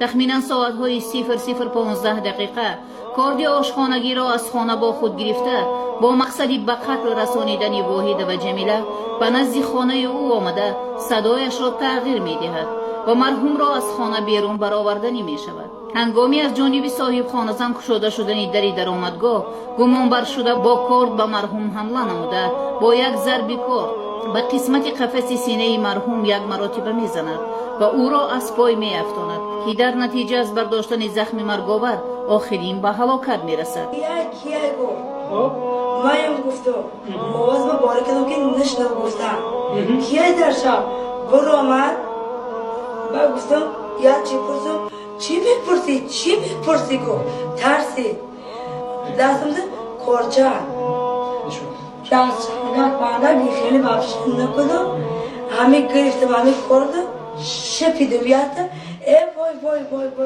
Тахминан соатҳои 00:15 корди ошхонагиро аз хона бо худ гирифта, бо мақсади ба қатл расонидани Воҳида ва Ҷамила ба назди хонаи ӯ омада, садояшро тағйир медиҳад ва марҳумро аз хона берун бароварданӣ мешавад. Ҳангоми аз ҷониби соҳибхоназан кушода шудани дари даромадгоҳ, гумонбаршуда бо корд ба марҳум ҳамла намуда, бо як зарби корд ба қисмати қафаси синаи марҳум як маротиба мезанад ва ӯро аз пой меафтонад, ки дар натиҷа аз бардоштани захми марговар охирин ба ҳалокат мерасад. Кия гуфт, маям гуфтам, овозма бора кардам, ки нашнав. Гуфтам: «Кия дар шаб биромад?» Ба гуфтам: «Я чӣ пурсам?» «Чӣ мепурсӣ, чӣ мепурсӣ?» гуфт, тарсид. Дастамда корча дастбанда хеле вообще накудам, ҳами гирифтам, ҳами корда шапидам ята. Э, вой, вой, вой, вой!